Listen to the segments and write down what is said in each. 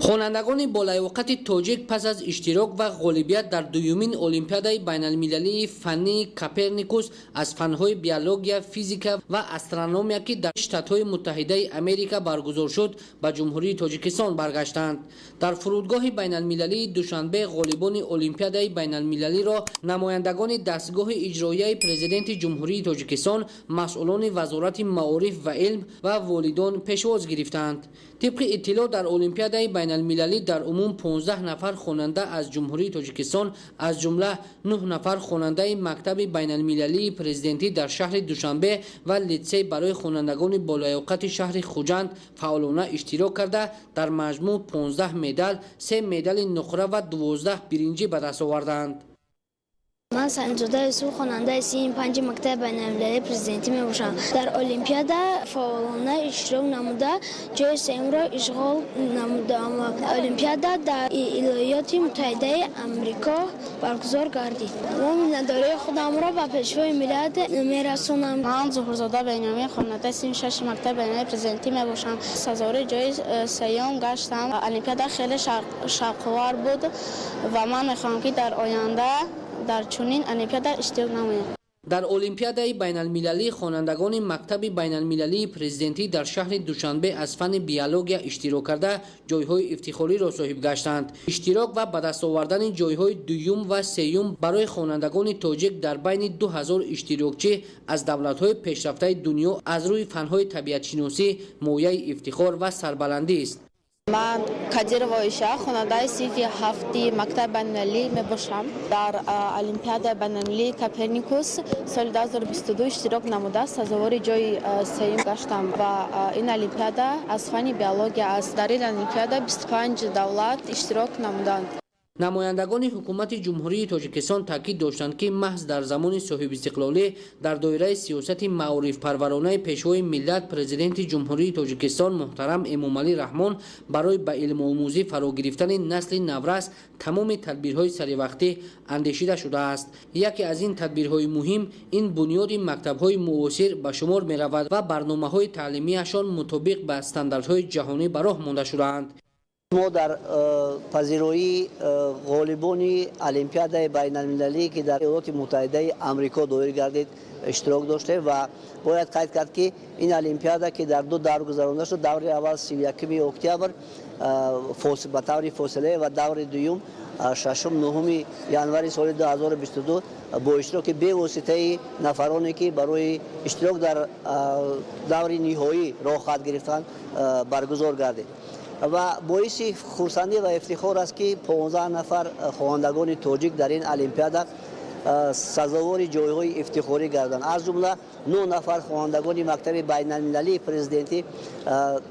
Хонандагони болаёқати тоҷик пас аз иштирок ва ғолибият дар дуюмин олимпиадаи байналмилалии фаннии Коперникус аз фанҳои биология, физика ва астрономия, ки дар Штатҳои Муттаҳидаи Америка баргузор шуд, ба Ҷумҳурии Тоҷикистон баргаштанд. Дар фурудгоҳи байналмилалии Душанбе ғолибони олимпиадаи байналмилалиро намояндагони дастгоҳи иҷроияи Президенти Ҷумҳурии Тоҷикистон, масъулони Вазорати маориф ва илм ва волидон пешвоз гирифтанд. Тибқи иттилоъ, дар олимпиадаи байналмилалӣ дар умум 15 нафар хонанда аз Ҷумҳурии Тоҷикистон, аз ҷумла 9 нафар хонандаи мактаби байналмилалии президентӣ дар шаҳри Душанбе ва литсей барои хонандагони болаёқати шаҳри Хуҷанд фаъолона иштирок карда, дар маҷмӯъ 15 медал, 3 медали нуқра ва 12 биринҷӣ ба даст оварданд. Ман Санҷода Юсуф, хонандаи синфи панҷи мактаби байналмилалии президентӣ мебошам. Дар олимпиада фаъолона иштирок намуда, ҷои сеюмро ишғол намудам. Олимпиада дар Иёлоти Муттаҳидаи Амрико баргузор гардид. Мо миннатдории худамро ба Пешвои миллат мерасонам. Ман Зуҳурзода Бениёмин, хонандаи синфи шаши мактаби байналмилалии президентӣ мебошам. Сазовори ҷои сеюм гаштам. Олимпиада хеле шавқовар буд ва ман мехоҳам, ки дар оянда дар чунин олимпиада иштирок намоям. Дар олимпиадаи байналмилалӣ хонандагони мактаби байналмилалии президентӣ дар шаҳри Душанбе аз фанни биология иштирок карда, ҷойҳои ифтихориро соҳиб гаштанд. Иштирок ва ба даст овардани ҷойҳои дуюм ва сеюм барои хонандагони тоҷик дар байни 2000 иштирокчӣ аз давлатҳои пешрафтаи дунё аз рӯи фанҳои табиатшиносӣ мояи ифтихор ва сарбаландист. Ман Кадирова Оиша, хонандаи синфи ҳафти мактаби байналмилалӣ мебошам. Дар олимпиадаи байналмилалии Коперникус соли 2022 иштирок намуда, сазовори ҷои сеюм гаштам ва ин олимпиада аз фанни биология аст. Дар ин олимпиада 25 давлат иштирок намуданд. Намояндагони ҳукумати Ҷумҳурии Тоҷикистон таъкид доштанд, ки маҳз дар замони соҳибистиқлолӣ дар доираи сиёсати маорифпарваронаи Пешвои миллат, Президенти Ҷумҳурии Тоҷикистон муҳтарам Эмомалӣ Раҳмон барои ба илмомӯзӣ фаро гирифтани насли наврас тамоми тадбирҳои саривақтӣ андешида шудааст. Яке аз ин тадбирҳои муҳим ин бунёди мактабҳои муосир ба шумор меравад ва барномаҳои таълимиашон мутобиқ ба стандартҳои ҷаҳонӣ ба роҳ монда шудаанд. Мо дар пазироии ғолибони олимпиадаи байналмилалӣ, ки дар Иёлоти Муттаҳидаи Амрико доир гардид, иштирок доштем ва бояд қайд кард, ки ин олимпиада, ки дар ду давр гузаронда шуд, даври аввал 31-уми октябр ба таври фосилавӣ ва даври дуюм 6, 9-уми январи соли 2022 бо иштироки бевоситаи нафароне, ки барои иштирок дар даври ниҳоӣ роҳхат гирифтанд, баргузор гардид. Ва боиси хурсандӣ ва ифтихор аст, ки 15 нафар хонандагони тоҷик дар ин олимпиада сазовори ҷойҳои ифтихорӣ гарданд. Аз ҷумла 9 нафар хонандагони мактаби байналмилалии президентӣ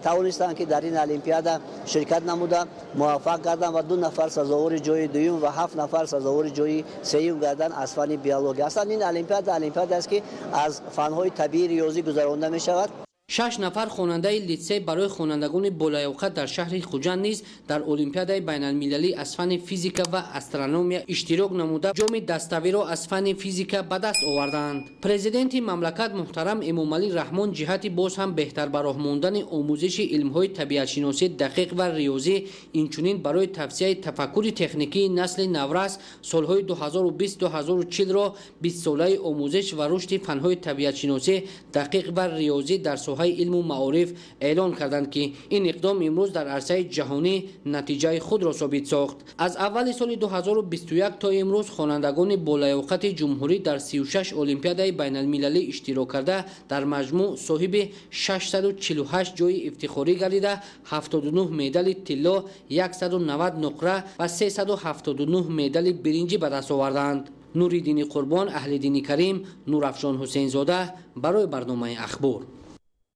тавонистанд, ки дар ин олимпиада ширкат намуда, муваффақ гарданд ва 2 нафар сазовори ҷои дуюм ва 7 нафар сазовори ҷои сеюм гарданд аз фанни биология. Аслан ин олимпиада олимпиада аст, ки аз фанҳои табиӣ, риёзӣ гузаронда мешавад. 6 нафар хонандаи литсей барои хонандагони болаёқат дар шаҳри Хуҷанд низ дар олимпиадаи байналмилалӣ аз фанни физика ва астрономия иштирок намуда, ҷоми даставиро аз фанни физика ба даст оварданд. Президенти мамлакат муҳтарам Эмомалӣ Раҳмон ҷиҳати боз ҳам беҳтар ба роҳ мондани омӯзиши илмҳои табиатшиносӣ, дақиқ ва риёзӣ, инчунин барои тавсияи тафаккури техникии насли наврас солҳои 2020-2040-ро бистсолаи омӯзиш ва рушди фанҳои табиатшиносӣ, дақиқ ва риёзӣ дар соҳаи илму маориф эълон карданд, ки ин иқдом имрӯз дар арсаи ҷаҳонӣ натиҷаи худро собит сохт. Аз аввали соли 2021 то имрӯз хонандагони болаёқати ҷумҳурӣ дар 36 олимпиадаи байналмилалӣ иштирок карда, дар маҷмӯъ соҳиби 648 ҷои ифтихорӣ гардида, 79 медали тилло, 190 нуқра ва 379 медали биринҷӣ ба даст оварданд. Нуриддини Қурбон, Аҳлиддини Карим, Нурафшон Ҳусейнзода барои барномаи Ахбор.